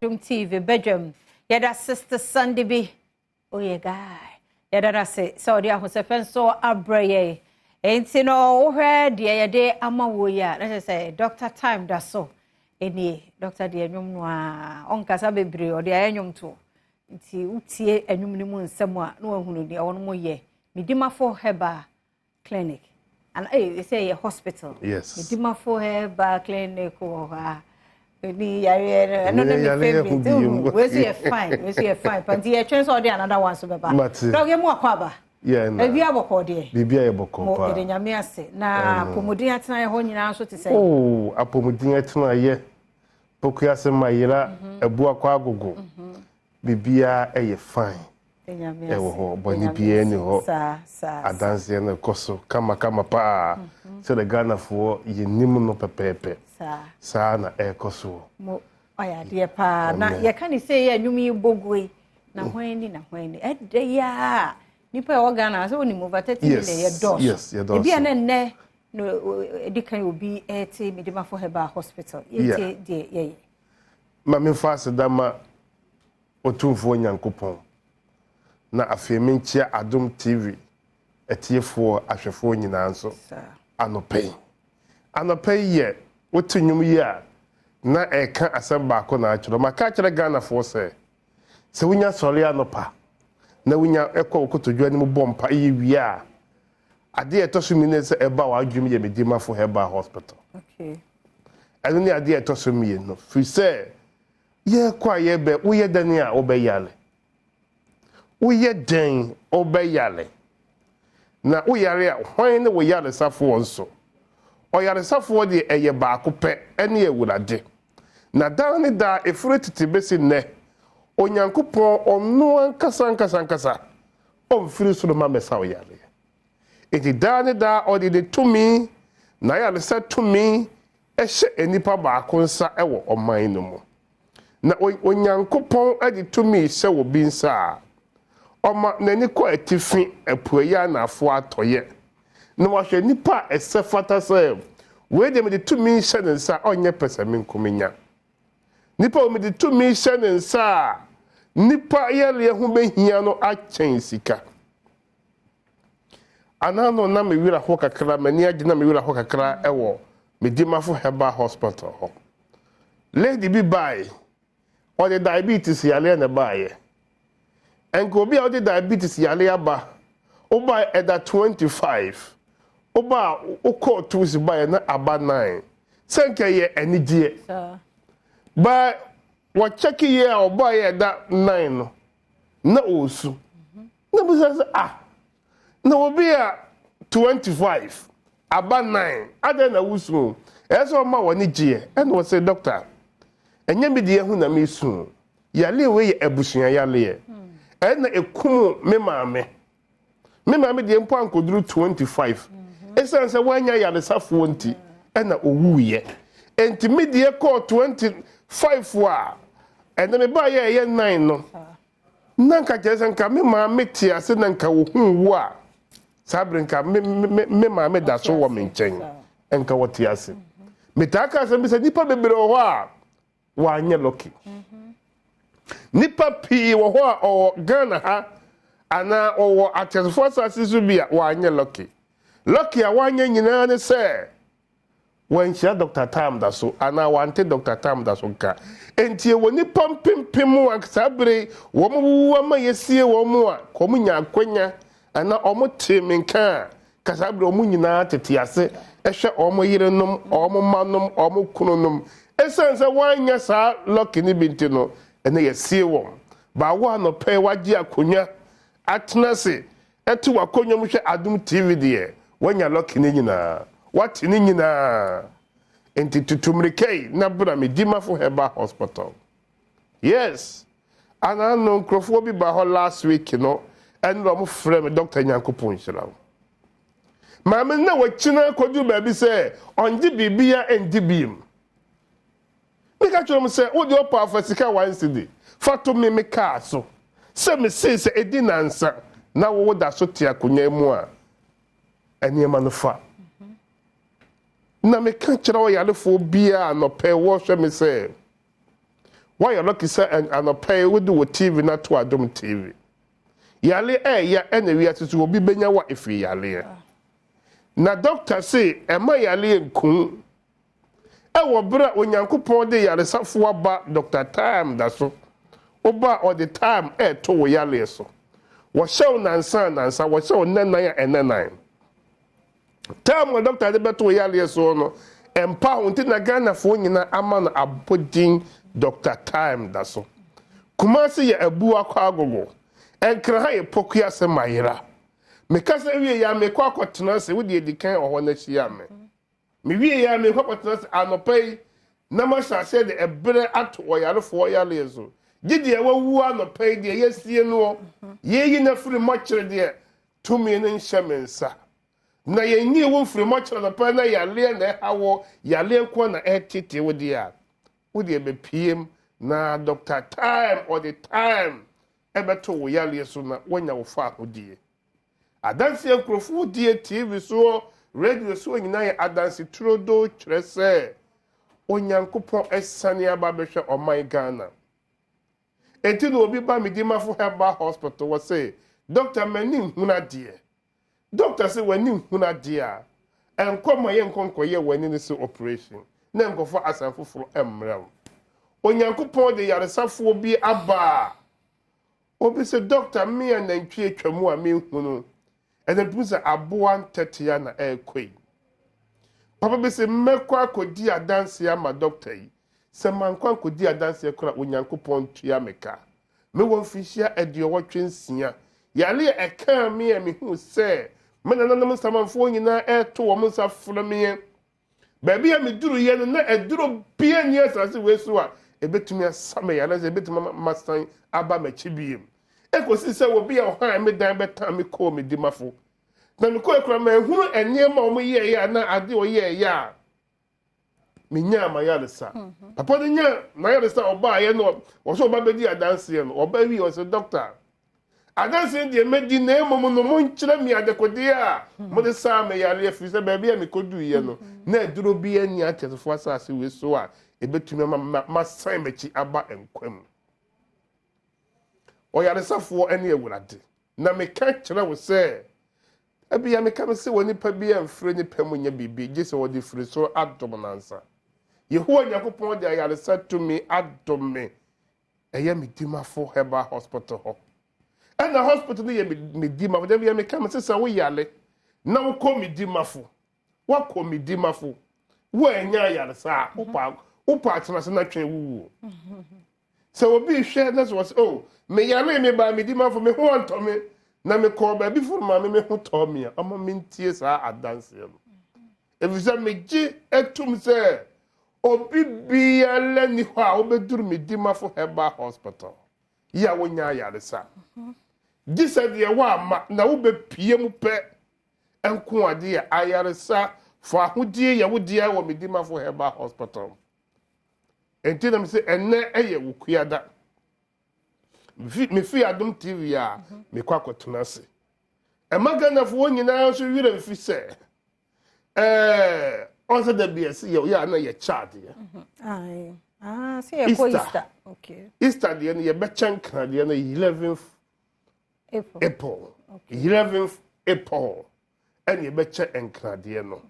Adom TV badwam. Yɛda Sister Sandy bi, oyɛ guy. Yɛda no ase sɛ ɔde ahosɛpɛ nso abrɛ yɛn. Enti no, wohwɛ deɛ yɛde ama wo yi a, na kyerɛ sɛ Doctor Time da so. Ɛnie, Doctor deɛ nnwom no a, ɔnkasa bebree, ɔde ayɛ nnwom to. Nti wotie nnwom no mu nsɛm a, na wahunu deɛ wɔn mo yɛ. Medimafo Herbal Clinic. Ana sɛ yɛ hospital. Yes. Medimafo Herbal Clinic wɔ hɔ a. Ni yareɛ no, ɛno ne me favourite. Wei so yɛ fine, wei so yɛ fine. Nti yɛtwɛn sɛ ɔde another one so bɛba. Mate. Doc, yɛ mu akɔ aba. Yeah, na. Ebi abɔkɔ deɛ. Biribi ayɛ bɔkɔ Mo paa. yɛde Nyame ase. Na apɔmuden atena yɛ hɔ nyinaa nso te sɛ. Oh, apɔmuden atena yɛ. Pokuase mayera, ɛbu akɔ agogo. Biribiara ɛyɛ fine. Nyame Ɛwɔ ase. hɔ, bɔne Nyame biara ni ase. hɔ. Saa, saa. Adanseɛ no ɛkɔ so kamakama paa. Sɛdeɛ Ghanafoɔ yɛnim no pɛpɛɛpɛ. Saa. Saa na ɛrekɔ soɔ. Mo ɔyɛ adeɛ paa. Na Amen. yɛka ne sɛ yɛ nnwom yi bɔgu yi. Na hwan ni na hwan ni. Ɛdɛ yi a nipa a ɛwɔ Ghana sɛ wonim over 30 million, yɛ dɔɔso. Yes, yɛ dɔɔso. Ebi a na nnɛ no ɛdi kan obi ɛte Medimafo Herbal Hospital. Yɛtie deɛ yɛyɛ. Ma memfa aseda ma Otumfoɔ Nyankopɔn. Na afei menkyia Adom TV atiefoɔ, ahwɛfoɔ nyinaa nso. Anɔpa yi. Anɔpa yi yɛ wote nnwom yi a na ɛka asɛm baako na akyerɛ. Maka akyerɛ Ghanafoɔ sɛ wonya sɔre anɔpa na wonya ɛkɔ wo kotodwe anim bɔ mpa yi wie a, adeɛ a ɛtɔ so mmienu sɛ ɛba w'adwene yɛ Medimafo Herbal Hospital. Ɛno ne adeɛ a ɛtɔ so mmienu. Firi sɛ yɛkɔ a yɛbɛ, woyɛ dɛn a wobɛyare. Woyɛ dɛn wobɛyare. Na woyare a, hwan ne wo yaresafoɔ nso? Ɔyaresafoɔ deɛ ɛyɛ baako pɛ, ɛne Awurade. Na daa ne daa ɛfiri tete bɛsi nnɛ, Onyankopɔn ɔno ankasa ankasa ankasa ɔmfiri soro ma mɛsa wo yareɛ. Enti daa ne daa ɔde ne tumi, na ayaresa tumi ɛhyɛ nnipa baako nsa ɛwɔ ɔman no mu. Na Onyankopɔn de tumi hyɛ wɔ bi nsa a, ɔma n'ani kɔ atifi, apueeɛ, anaafoɔ, atɔeɛ. Na wahwɛ nnipa a ɛsɛ fata sɛ wei deɛ mede tumi hyɛ ne nsa a ɔnyɛ pɛ sɛ menkomenya. Nipa a mede tumi hyɛ ne nsa a nipa yareɛ ho bɛhia no akyɛn sika. Anaa no na me werɛ ho kakra, m'ani agye na me werɛ ho kakra ɛwɔ Medimafo Herbal Hospital hɔ. Lady bi bae, ɔde diabetes yareɛ na baeɛ. Nka obi a ɔde diabetes yareɛ aba, wobae ɛda 25, woba a wokɔɔ 2 weeks baeɛ na aba 9. Sɛ nka yɛ anigyeɛ. Ba wɔkyɛke yie a ɔbaeɛ ɛda 9 no, na ɔresu. Na bisa sɛ, ah, na obi a 25 aba 9, adɛn na wosu? Ɛyɛ sɛ ɔma w'ani gyeɛ. Ɛna ɔsɛ, "Doctor, ɛnyɛ me deɛ ho na mesu. Yaleɛ wei yɛ abusua yaleɛ. Ɛna ekum me maame. Me maame deɛ mpo ankoduru 25. Ɛsiane sɛ woanya yaresafoɔ nti, ɛna owuiɛ. Enti me deɛ kɔɔ 25 a, ɛna me baayɛ ɛyɛ 9 no. Na nka kyerɛ sɛ nka me maame te ase na nka ohun wo a, saa bere nka me maame da so wɔ me nkyɛn. Nka wɔte ase. Metaa ka asɛm bi sɛ nnipa bebree wɔ hɔ a wɔanyɛ lucky. Nnipa pii wɔ hɔ a ɔwɔ Ghana ha anaa ɔwɔ ateasefoɔ asase so bi a wɔanyɛ lucky. Lucky a wɔanyɛ nyinaa ne sɛ wɔanhyia Dr. Tam da so anaa wɔante Dr. Tam da so nka. Enti ɛwɔ nnipa mpempem a saa bere wɔn wuwu ama yɛsie wɔn mu a wɔn nya akwanya anaa wɔn te me nka a, ka saa bere wɔn nyinaa tete ase ɛhwɛ wɔn yerenom, wɔn mmanom, wɔn kununom. Ɛsiane sɛ wɔanya saa lucky ne bi nti no, ɛnɛ yɛsie wɔn. Baawo anɔpɛ wagye akonnwa atena ase ɛte w'akonnwa mu hwɛ Adom TV deɛ, wanya lucky ne nyinaa, wate ne nyinaa. Nti tutu mmirika yi na bra Medimafo Herbal Hospital. Yes, anaa no nkurɔfoɔ bi ba hɔ last week no, ɛnna wɔn frɛ me, "Doctor, Nyankopɔn nhyira wo." Maame no na wakyina kɔduru baabi sɛ ɔngye biribia ndi biem. Meka kyerɛ m sɛ wode ɔpa afa sika 1 cedi fa to me kaa so sɛ mesee sɛ ɛdi nansa na wowo da so te akonnwa mu a nneɛma no fa. Na meka kyerɛ ɔyarefoɔ biara anɔpɛ wɔhwɛ me sɛ Woayɛ lucky sɛ anɔpa yi wode wo TV no ato Adom TV. Yareɛ ɛɛya ɛna wiase so obi bɛnya wo a ɛfiri yareɛ. Na doctor se ɛma yareɛ nku Ɛwɔ bere a Onyankopɔn de yaresafo aba Doctor Time da so. Woba a ɔde time reto wo yareɛ so. Wɔhyɛ wo nansa a nansa, wɔhyɛ wo nnɛnan a ɛnɛnan. Time a doctor de bɛto wo yareɛ soɔ no, ɛmpa ho nti na Ghanafoɔ nyinaa ama no abɔdin Doctor Time da so. Kumasi yɛ Abuakwa Agogo. Nkran ha yɛ Pokuase Mayera. Mekasa wie yi a mekɔ akɔtena ase, wo deɛ di kan wɔ hɔ na hyia me. Mewiei ara merekɔ akɔtena ase anɔpa yi na mahyɛ aseɛ de ɛberɛ ato ɔyarefoɔ yareɛ so. Gye deɛ wawu anɔpa yi deɛ yɛasie noɔ, yɛreyi no afiri mɔkyere deɛ, tumi no nhyɛ me nsa. Na yɛnyii wo mfiri mɔkyere anɔpa yi na yareɛ na ɛha wo, yareɛ nko ara na ɛretete wo deɛ a, wo deɛ bɛpiem na Doctor Time ɔde time ɛbɛto wo yareɛ so na woanya wo faahodie. Adanse a nkurɔfoɔ die TV soɔ, radio soɔ nyinaa yɛ adanse turodoo kyerɛ sɛ Onyankopɔn asiane aba abɛhwɛ ɔman Ghana. Enti na obi ba Medimafo Herbal Hospital wɔ se, Dɔkta m'ani nhunu adeɛ. Dɔkta se w'ani nhunu adeɛ a, ɛnkɔ ma yɛnkɔ nkɔyɛ w'ani no se operation na nkɔfa asɛm foforɔ mmrɛ wo. Onyankopɔn de yaresafoɔ bi aba a Obi se, Dɔkta, me a nantwi atwa mu a menhunu, ɛnna metumi sɛ aboa ntɛtea na ɛrekɔ yi. Papa bi se, Mɛkɔ akɔdi adanseɛ ama dɔkta yi. Sɛ mankɔ ankɔdi adanseɛ koraa a, Onyankopɔn ntua me ka. Mewɔ mfirihyia 86. Yare a ɛkaa me a mehuu sɛ me nananom nsamanfoɔ nyinaa reto wɔn nsa frɛ me Baabi a meduruiɛ no, na aduro biara nni asase wei so a ɛbɛtumi asa me yareɛ anaasɛ ɛbɛtumi ama masan aba m'akyi bio. Ɛkɔsii sɛ obi a ɔhan me dan bɛtan me kɔɔ me dimafo. Na mekɔɛ koraa manhunu nneɛma a wɔyɛeɛ anaa adeɛ a ɔyɛeɛ a menyaa m'ayaresa. Papa no nyaa n'ayaresa a ɔbaeɛ no, ɔsɛ ɔba bɛdi adanseɛ no, ɔba wie ɔsɛ dɔkta, Adanse no deɛ mɛdi, na mmom no monkyerɛ me adekodeɛ a mode saa me yareɛ, ɛfiri sɛ baabi a mekɔduiɛ no, na aduro biara nni ateasefoɔ asase wei so a ɛbɛtumi ama masan m'akyi aba nkwa mu. Ɔyaresafoɔ ne Awurade. Na meka kyerɛ wo sɛ, ebia meka me sɛ onipa bi amfiri ne pɛ mu nyɛ biribi, gye sɛ ɔde firi soro adom no ansa. Yehowa Nyankopɔn de ayaresa tumi adom me Ɛyɛ me dimafo herbal hospital hɔ. Ɛna hospital no yɛ me dimafo. Dabi yɛ meka me sɛ sɛ woyare na wokɔ me dimafo, woakɔ me dimafo, woannya ayaresa a, wopɛ wopɛ atena ase na twɛn wuwuo. Sɛ obi hwɛ na sɛ wɔsɛ oh meyare me baa me dimafo me ho antɔ me na mekɔɔ baabi foro maame me ho tɔɔ me a, ɔma mentie saa adanseɛ no. Efisɛ megye tom sɛ obi biara nni hɔ a wobɛduru me Dimafo Herbal Hospital yi a wonnya ayaresa. Gye sɛ deɛ woamma na wobɛpue mu pɛ nko a deɛ ayaresa fa ahodie yɛ wo dea wɔ me Dimafo Herbal Hospital. Enti na mese ɛnnɛ yɛ wo kuada. Mefiri Adom TV a mekɔ akɔtena ase. Ɛma Ghanafoɔ nyinaa nso werɛ mfi sɛ ɛɛ ɔn sɛ dabi ɛsɛ yɛ yɛ a na yɛkyɛ adeɛ. Mhm. Ah, sɛ yɛkɔ Easter. Okay. Easter deɛ no yɛbɛkyɛ nkra deɛ no 11th April. April. 11th April ɛna yɛbɛkyɛ nkradeɛ no.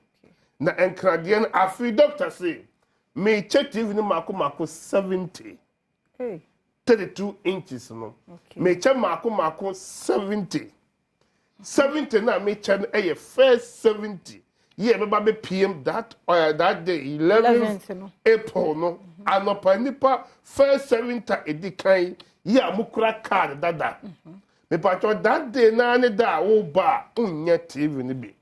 Na nkradeɛ no afei doctor se mekyɛ TV no mako mako 70. 32 inches no mekyɛ mako mako 70 70 na mekyɛ no ɛyɛ first 70 yɛ ɛbɛba bɛ pm that uh, that day 11 April no mhm. anɔpa nipa first 70 edi kan yɛ a mokura card dada mhm. mepatwɔ that day naa ne da a woba a wonyɛ tv no bi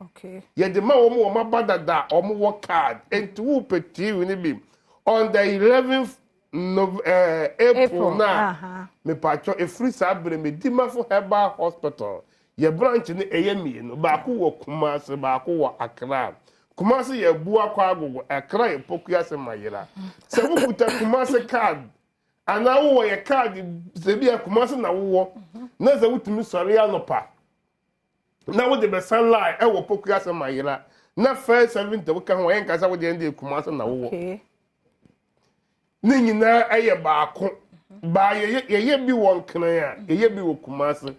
yɛde ma wɔn wɔn aba dada a wɔn wɔ card nti wopɛ tv no bi on the 11th Nov eh, April na mepatwɔ ɛfiri saa berɛ Medimafo Herbal Hospital yɛ branch no ɛyɛ mmienu baako wɔ Kumasi baako wɔ Accra Kumasi yɛ Abuakɔ Agogo Accra yɛ Pokuase Mayera sɛ wokuta Kumasi card anaa wowɔ yɛ card sɛ bi a Kumasi na wowɔ na sɛ wotumi sɔre anɔpa na wode bɛsan line ɛwɔ Pokuase Mayera na first 70 woka ho a yɛnka sɛ wodeɛ no deɛ Kumasi na wowɔ. Ne nyinaa ɛyɛ baako. Baa yɛyɛ yɛyɛ bi wɔ Nkran a, yɛyɛ bi wɔ Kumase.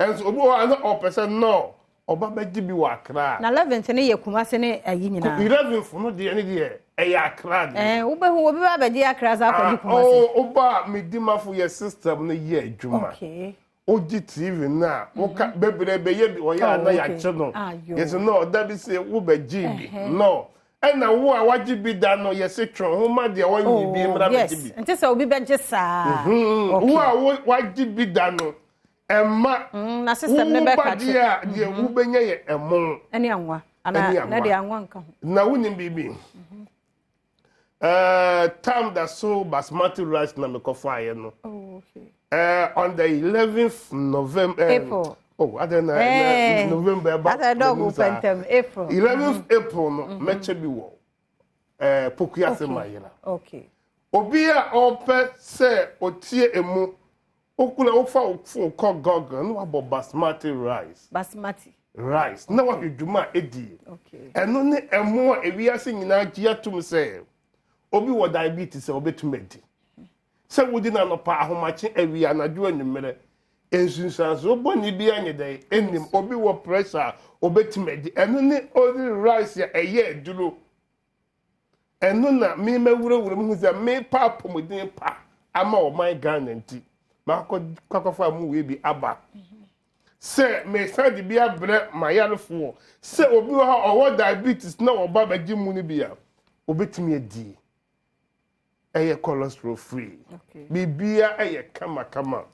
Ɛnso obi wɔ hɔ a na ɔpɛ sɛ no ɔba bɛgye bi wɔ Accra. Na 11th no yɛ Kumase ne ayi nyinaa. 11th no deɛ ne deɛ ɛyɛ Accra deɛ. Ɛɛ wobɛhu obi ba abɛgye Accra saa akɔgye Kumase. Oh, woba a Medimafo yɛ system no yɛ adwuma. Okay. Wogye TV no a woka bebree bɛyɛ bi ɔyɛ a na yɛakye no. Yɛsɛ no ɔda bi sɛ wobɛgye bi. No. Ɛna wo a wagye bi da no yɛse twe ho ma deɛ ɔnye bi mmra bɛgye bi. Nti sɛ obi bɛgye saa. Wo a wagye bi da no ɛma na system ne bɛka kye. Wo ba deɛ a deɛ wobɛnya yɛ ɛmo. Ɛne anwa. Ana na deɛ anwa nka ho. Na wonim biribi. Tam da so basmati rice na mekɔfaeɛ no. Oh, okay. On the 11th November. April. Oh, adɛn na eh, November ɛba. Asɛ dɔg pɛntɛm April. 11th April no mɛkyɛ bi wɔ Pokuase Mayera. Okay. Obi a ɔpɛ sɛ otie emu okura wofa wo phone kɔ Google na wabɔ basmati rice. Basmati. Rice na wahwɛ dwuma a ɛdie. Okay. Ɛno ne ɛmo a ewiase nyinaa gye atom sɛ obi wɔ diabetes a obetumi adi. Sɛ wodi no anɔpa, ahomakye, awia, anadwo, anwummerɛ, nsunsuansoɔ bɔne biara nyɛ dɛn nnim. Obi wɔ pressure a obetumi adi. Ɛno ne only rice a ɛyɛ aduro. Ɛno na me mawurawura mu hu sɛ mepa apɔmuden pa ama ɔman Ghana nti makɔ akɔfa mu wei bi aba. Sɛ mesan de bi abrɛ m'ayarefoɔ sɛ obi wɔ hɔ a ɔwɔ diabetes na ɔba bɛgye mu no bi a, obetumi adi. Ɛyɛ cholesterol free. Biribiara ɛyɛ kamakama.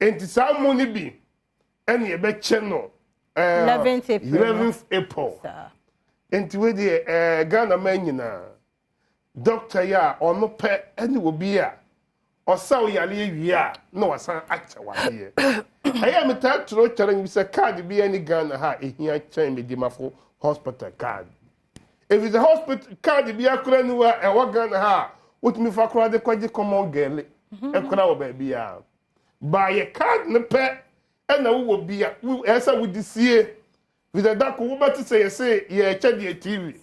Nti saa mu no bi ɛne yɛbɛkyɛ no 11th April. 11th April. Nti wei deɛ Ghana man nyinaa doctor yi a ɔno pɛ ɛne obi a ɔsaw yareɛ wie a na wasan akyɛ wadeɛ. Ɛyɛ metaa twerɛ challenge bi sɛ card bi ɛne Ghana ha a ɛhia kyɛn Medimafo hospital card. Ɛfiri sɛ hospital card bi akora ni hɔ a ɛwɔ Ghana ha a wotumi fa koraa de kɔgye common gele ɛkora wɔ baabi a. Baayɛ card no pɛ ɛna wowɔ bi a ɛsɛ sɛ wode sie. Firi sɛ da ko wobɛte sɛ yɛse yɛrekyɛ deɛ TV,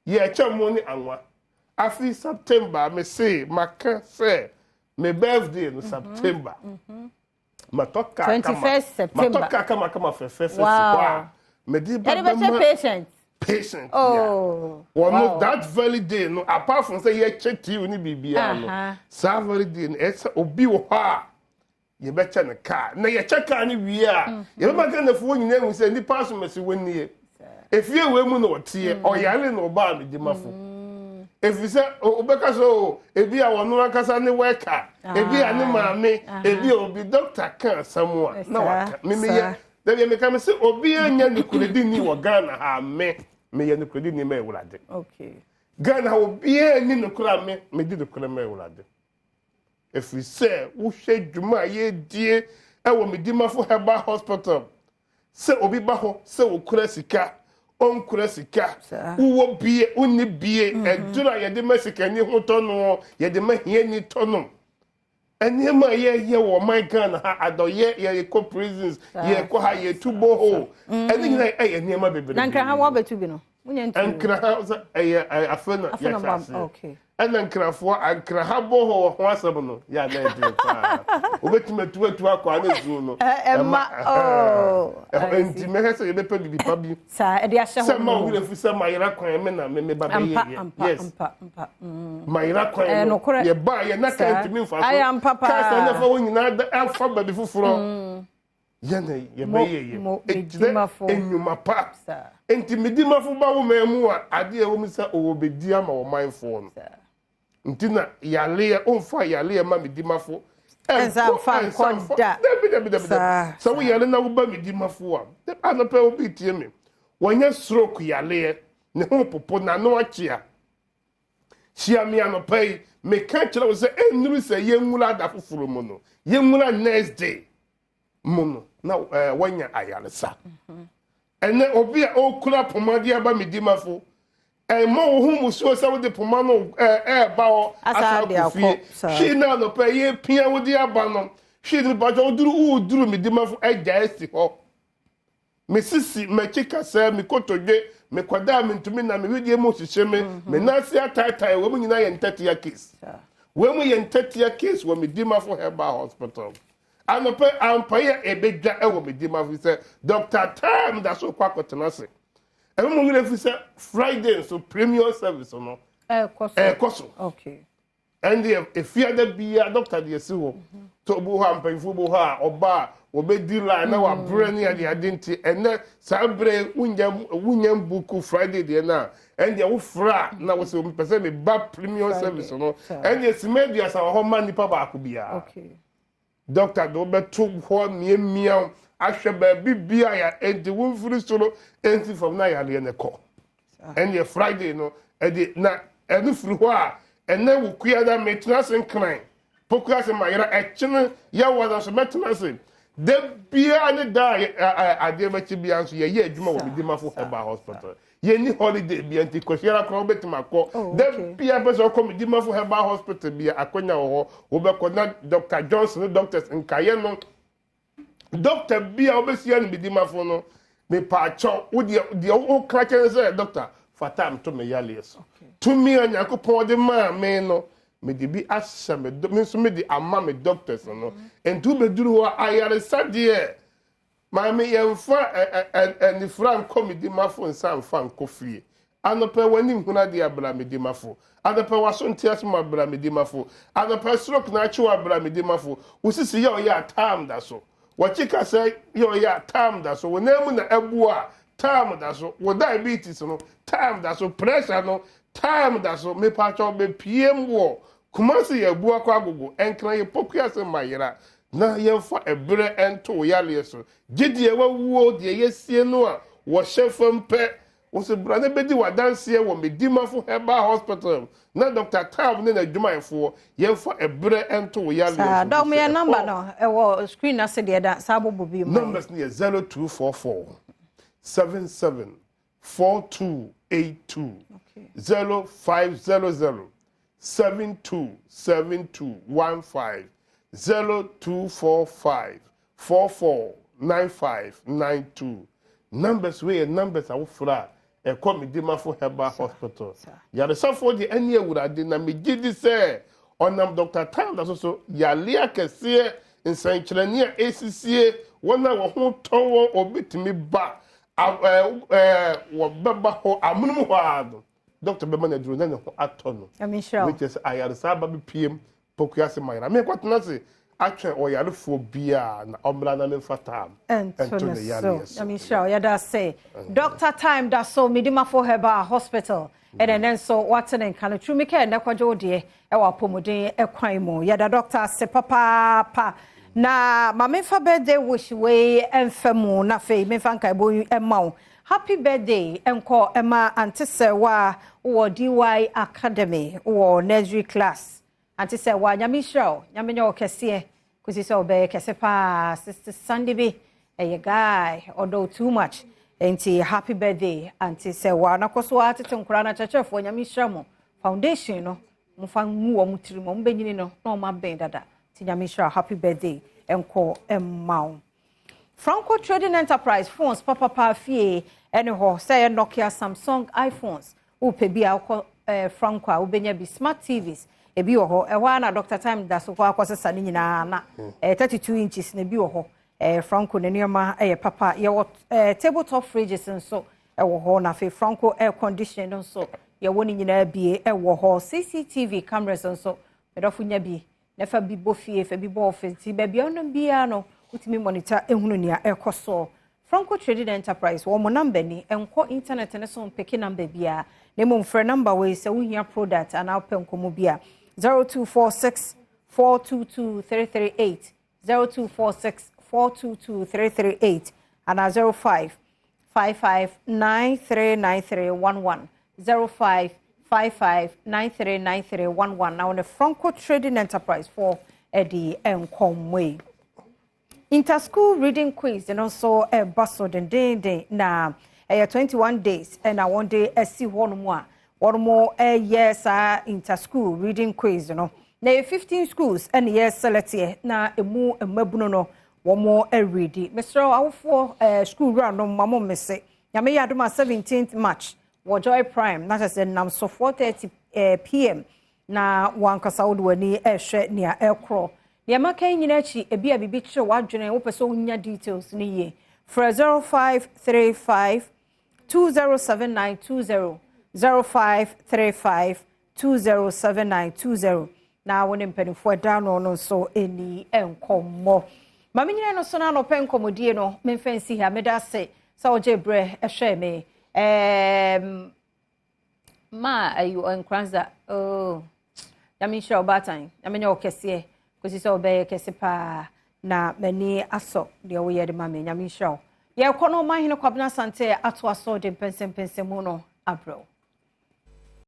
yɛrekyɛ mo ne anwa. Afi September me se maka sɛ me birthday no September. Matɔ kaa kama. 21st September. Matɔ kaa kama kama fɛfɛɛfɛ si hɔ a mede ba bɛma patient. Patient. Oh. Wɔn no that very day no apart from sɛ yɛkyɛ TV ne biribiara no saa very day no ɛsɛ obi wɔ hɔ a yɛbɛkyɛ no kaa na yɛkyɛ kaa no wie a yɛbɛma Ghanafoɔ nyinaa hu sɛ nnipa asomasi wɔ nie efie wei mu na ɔteɛ ɔyare na ɔbaa Medimafo ɛfiri sɛ wobɛka sɛ o ebi a ɔno ankasa ne wɛka ebi a ne maame ebi a obi dɔkta ka asɛm a na waka memeyɛ dabi meka me sɛ obi anya nokorɛdini wɔ Ghana ha me meyɛ nokorɛdini ma Awurade. Ghana ha obiara ni nokorɛ a me medi nokorɛ ma Awurade. Ɛfiri sɛ wohwɛ dwuma a yɛredie wɔ Medimafo Herbal Hospital sɛ obi ba hɔ sɛ okura sika ɔnkura sika wowɔ bie wonni bie aduro a yɛde ma sikani ho tɔ no yɛde ma hiani tɔ no nneɛma a yɛyɛ wɔ ɔman Ghana ha adɔyɛ yɛkɔ prisons yɛkɔ ha yɛtu borehole ɛne nyinaa ɛyɛ nneɛma bebree. Na Nkraha wɔbɛtu bi no? Nkraha sɛ ɛyɛ afei na yɛhyɛ aseɛ ɛna nkrafoɔ nkraha bɔ hɔ wɔ ho asɛm no yɛ ana ɛdene paa wobɛtumi atu atu akɔ ana zuo no ɛma ɛhɔ nti mɛhwɛ sɛ yɛbɛpɛ biribi pa bi sɛ ma wo werɛ fi sɛ mayera kwan me na me meba bɛyɛyɛ yes mayera kwan no yɛbaa yɛ na ka ntumi mfa so kaa sɛ na fa wo nyinaa ɛfa baabi foforɔ yɛn yɛbɛyɛ yɛ ɛkyerɛ nnwuma pa nti Medimafo ba wo man mu a adeɛ ɛwɔ mu sɛ ɔwɔ bɛdi ama ɔmanfoɔ no nti na yaleɛ ɔmfa yaleɛ ma Medimafo ɛnkɔ ɛnsa da dabi dabi dabi dabi sɛ wo yale na woba Medimafo a anɔpɛ obi tie me wɔnyɛ stroke yaleɛ ne ho popo n'ano akyea hyia me anɔpa yi meka kyerɛ wo sɛ ɛnnuru sɛ yɛnwura ada foforɔ mu no yɛnwura next day mu no na wanya ayaresa ɛnɛ obi a ɔkura poma de aba Medimafo ɛmmɔ wo ho musuo sɛ wode poma no ɛɛba hɔ asa akɔ fie hwii na anɔpa yɛpia wode aba no hwii no bàtɛ woduru woduru Medimafo agya asi hɔ mesisi m'akyi kasa me kotodwe mekɔda a mentumi na me wedeɛ mu hyehyɛ me me nan ase ataetae wɔn nyinaa yɛ ntɛtea case. Wei mu yɛ ntatia case wɔ Medimafo Herbal Hospital. Anɔpɛ ampa yi a ɛbɛdwa wɔ Medimafo sɛ Dr. Time da so kɔ akɔtena ase. Ɛno mu werɛ fi sɛ Friday nso premium service no ɛkɔ so. Okay. Ɛnde efiada biara dɔkta deɛ si hɔ. Sɛ obi wɔ hɔ a mpanyinfoɔ bi wɔ hɔ a ɔba a wɔbɛdi line na wabrɛ ne ade ade nti ɛnɛ saa berɛ wonya wonya mbuku Friday deɛ no a ɛndeɛ wofrɛ a na wosɛ mepɛ sɛ meba premium service no ɛndeɛ sima 30 wɔ hɔ ma nipa baako biara. Dɔkta de wobɛto hɔ miamia wo ahwɛ baabi bia ya ɛnti womfiri soro ɛnti fam na yareɛ no kɔ. Ɛndeɛ Friday no ɛde na ɛno firi hɔ a ɛnɛ wo kuada metena ase nkran pokua ase ma yera ɛkyene yɛwɔ na nso mɛtena ase da biara ne da a adeɛ bɛkye biara nso yɛyɛ adwuma wɔ Medimafo Herbal Hospital. Yɛnni holiday bia nti kwasiara koraa wobɛtumi akɔ. Oh, Da okay. biara pɛ sɛ ɔkɔ Medimafo Herbal Hospital bia akwanya wɔ hɔ wobɛkɔ na Dr. Johnson ne doctors nkaeɛ no doctor bi a wobɛsia no Medimafo no mepaakyɛw wo deɛ deɛ woka kyerɛ sɛ doctor fa time to me yaleɛ so. Tumi a Nyankopɔn de maa me no mede bi ahyɛ me me nso mede ama me doctors no. Nti wobɛduru hɔ a ayaresa deɛ maame yɛmfa anifra nkɔ Medimafo nsa mfa nkɔ fie. Anɔpɛ w'anim hunu adeɛ abra Medimafo. Anɔpɛ w'aso nte ase mu abra Medimafo. Anɔpɛ stroke na akye wo abra Medimafo. Wo sisi yɛ ɔyɛ a time da so. Wɔkyi kasa yɛ ɔyɛ a time da so. Wo nan mu na ɛbu a time da so. Wo diabetes no time da so. Pressure no time da so. Mepatwa bɛpie mu wɔ Kumasi yɛ abu akɔ agogo. Ɛnkran yɛ pokua ase ma yera. Na yɛmfa ɛberɛ ɛnto wo yareɛ so. Gye deɛ wawuo deɛ yɛsie no a wɔhyɛ fam pɛ. Wo sɛ bra na bɛdi w'adanseɛ wɔ Medimafo Herbal Hospital na Dr. Tam ne n'adwumayɛfoɔ yɛmfa ɛberɛ ɛnto wo yareɛ Saa so. dɔm yɛ number no ɛwɔ screen ase deɛ da saa bobɔ bi mu. Numbers no yɛ 0244 77 4282 0500 72 72 15 0245 44 95 92. Numbers wei yɛ numbers a wofrɛ a ɛkɔ Medimafo Herbal Hospital. Yaresafoɔ deɛ ɛne Awurade na megye di sɛ ɔnam Dr. Time da so so yale akɛseɛ nsɛnkyerɛnne a ɛsisie wɔn a wɔn ho tɔ wɔn obi tumi ba wɔbɛba hɔ amonom hɔ ara no doctor bɛma no aduro na ne ho atɔ no. Nyame nhyira wo. Mekyerɛ sɛ ayaresa aba bɛpiem pokua ase ma yera. Menkɔtena ase atwɛn ɔyarefoɔ biara na ɔmmra na memfa time ɛnto ɛnto ne ne so. yareɛ so. Nyame nhyira wo. Yɛda ase. Dr. Time da so Medimafo Herbal Hospital. Ɛnɛ nɛ nso wate ne nka no tumi kɛ ɛnɛ kɔgye wo deɛ ɛwɔ apɔmuden ɛkwan mu. Yɛda doctor ase papaapa. Na ma memfa birthday wish wei ɛmfa mu na afei memfa nkaebɔ yi ɛma wo. Happy birthday ɛnkɔ ɛma Ante Sɛwa wɔ DY Academy wɔ nursery class. Ante Sɛwa Nyame nhyira wo. Nyame nyɛ wo kɛseɛ. Kɔsi sɛ wobɛyɛ kɛse paa. Sister Sandy bi ɛyɛ guy ɔdɔ wo too much. Nti happy birthday Ante Sɛwa. Na kɔ so atete nkwaraa na kyerɛkyerɛfoɔ Nyame nhyira mo. Foundation no momfa ngu wɔn tirim wɔn bɛnyini no na wɔn abɛn dada. Nti Nyame nhyira wo. Happy birthday ɛnkɔ ɛmma wo. Franco Trading Enterprise phones papapa fie ɛne hɔ sɛ ɛyɛ Nokia, Samsung, iPhones. Wopɛ bi a wokɔ Franco a wobɛnya bi. Smart TVs ebi wɔ hɔ. Ɛhɔ ara na Dr. Time da so kɔ akɔsesa ne nyinaa na 32 inches na ebi wɔ hɔ. Franco ne nneɛma ɛyɛ papa. Yɛwɔ tabletop fridges nso ɛwɔ hɔ na afei Franco air condition no nso yɛwɔ ne nyinaa bie ɛwɔ hɔ. CCTV cameras nso medɔfo nya bi na fa bi bɔ fie fa bi bɔ office nti baabi a wonam biara no wotumi monitor ehunu nea ɛkɔ soɔ. Franco Trading Enterprise wɔn mo number ni nkɔ internet ne so mpeke number biara na mmom frɛ number wei sɛ wohia product anaa wopɛ nkɔmmɔ bi a 0246 422 338 0246 422 338 anaa 05 55 939311 05 55 939311 na wɔne Franco Trading Enterprise for ɛde nkɔmmɔ yi. Interschool reading quiz no nso ɛba so dendenden na ɛyɛ 21 days ɛna wɔn de asi hɔnom a wɔn mo ɛyɛ saa interschool reading quiz no na ɛyɛ 15 schools ɛna yɛ selecteɛ na emu mmabunu no wɔn ɛredi. Mesrɛ awofoɔ school wura no ma mo mmese Nyame yɛ adom a 17th March wɔ Joy Prime na kyerɛ sɛ nam so 4:30 pm. Na wankasa wode w'ani ɛrehwɛ nea ɛrekorɔ. Nea maka yi nyinaa akyi, ebi a biribi kyerɛ w'adwene, wopɛ sɛ wonya details no yie. Frɛ 0535 207920, 0535 207920 na wo ne mpanimfoɔ ɛda no nso ɛni nkɔmmɔ. Maame nyina no so no anɔpɛ nkɔmmɔdie no memfa nsi ha. Meda ase sɛ wogye berɛ ɛhwɛ me. Ma ayi Nkranza, oh, Nyame nhyira wo baatan, Nyame nyɛ wo kɛseɛ kɔsi sɛ wobɛyɛ kɛse paa na m'ani asɔ deɛ woyɛ de ma me. Nyame nhyira wo. Yɛkɔ no, Ɔmanhene Kwabena Asante atoa so de mpɛnsɛmpɛnsɛmu no abrɛ wo.